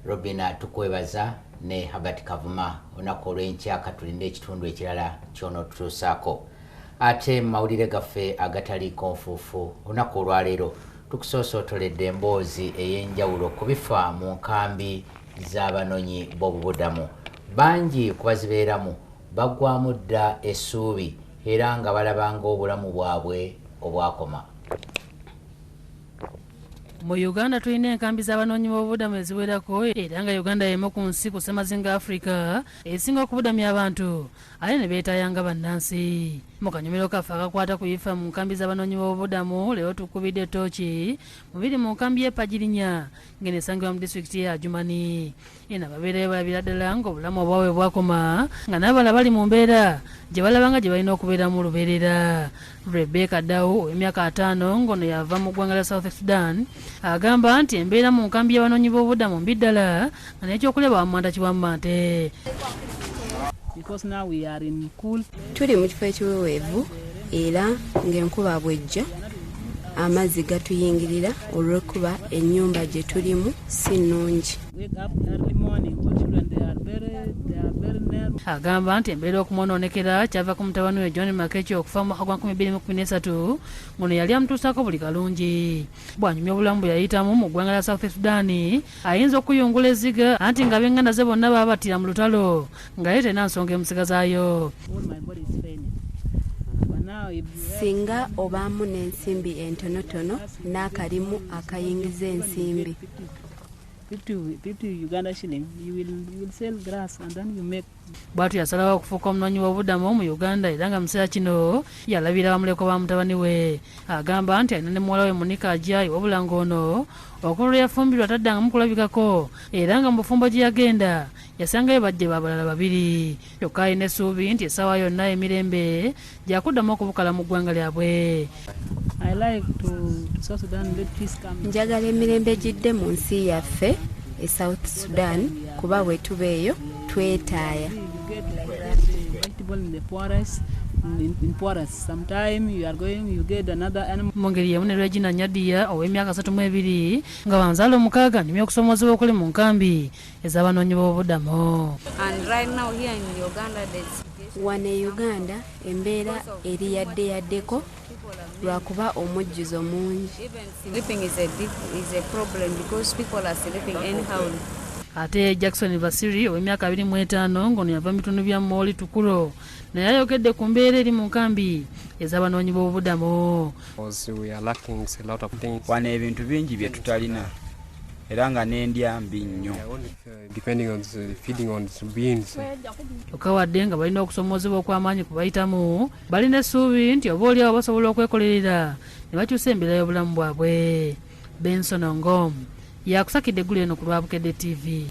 Robina tukwebaza ne Herbert Kavuma. Olunaku olw'enkya katulinde ekitundu ekirala ky'onootutuusaako. Ate mu mawulire gaffe agataliiko nfuufu olunaku olwaleero tukusoosootoledde emboozi ey'enjawulo ku bifa mu nkambi z'abanonyi b'obubudamu. Bangi ku bazibeeramu baggwamu dda essuubi era nga balaba ng'obulamu bwabwe obwakoma. Mu Uganda tulina enkambi z'abanoonyi b'obubudamu eziwerako, era nga Uganda y'emu ku nsi ku ssemazinga Africa esinga okubudamya abantu ate ne beetayanga bannansi. Mu kanyumiro kaffe akakwata ku bifa mu nkambi z'abanoonyi b'obubudamu leero tukubidde ttooki mu biri mu nkambi y'e Pagirinya ng'eno esangibwa mu disitulikiti y'e Adjumani. Eno ababeerayo balabira ddala ng'obulamu obwabwe bwakoma, nga n'abalala bali mu mbeera gye balaba nga gye balina okubeeramu lubeerera. Rebecca Dawu ow'emyaka 50 ng'ono yava mu ggwanga lya South Sudan agamba nti embeera mu nkambi y'abanoonyi b'obubudamu mbi ddala, nga n'ekyokulya bawamanta kiwammante. Tuli mu kifo ekiweweevu era ng'enkuba bw'ejja amazzi gatuyingirira olw'okuba ennyumba gye tulimu si nnungi. Agamba nti embeera okumwonoonekera kyava ku mutabani we John Makeki okufa mu mwaka gwa 2013, ng'ono yali amutuusaako buli kalungi. Bw'anyumya obulamu bwe yayitamu mu ggwanga lya South Sudan ayinza okuyungula ezziga anti ng'ab'enganda ze bonna baabattira mu lutalo nga ye terina nsonga emusigazaayo. Singa obaamu n'ensimbi entonotono n'akalimu akayingiza ensimbi. Bw'atyo yasalawo okufuuka omunoonyi w'obubudamu mu Uganda, era nga mu kiseera kino yalabira bamulekwa ba mutabani we. Agamba nti alina ne muwala we Monica Ajayi, wabula ng'ono okuva lwe yafumbirwa taddangamu kulabikako, era nga mu bufumbo gye yagenda yasangayo bajje b'abalala babiri. Kyokka alina essuubi nti essaawa yonna emirembe gyakuddamu okubukala mu ggwanga lyabwe. Njagala emirembe gidde mu nsi yaffe e South Sudan, kuba bwe tuba eyo twetaaya. Mu ngeri y'emu ne Regina Nyadiya ow'emyaka 32 nga wanzaala 6 anyumya okusomoozebwa okuli mu nkambi ez'abanoonyi b'obubudamu. Wano e Uganda embeera eri yadde yaddeko lwakuba omujjuzo mungi. Ate Jackson Basiri ow'emyaka 25 ng'ono yava mu bitundu bya Moli Tukulo naye ayogedde ku mbeera eri mu nkambi ez'abanoonyi b'obubudamu. Wano ebintu bingi bye tutalina era nga n'endya mbi nnyo. Kyokka wadde nga balina okusomoozebwa okw'amaanyi ku bayitamu, balina essuubi nti oba oliawo basobola okwekolerera ne bakyusa embeera y'obulamu bwabwe. Benson Ongom yakusakidde eggulu eno ku lwa Bukedde TV.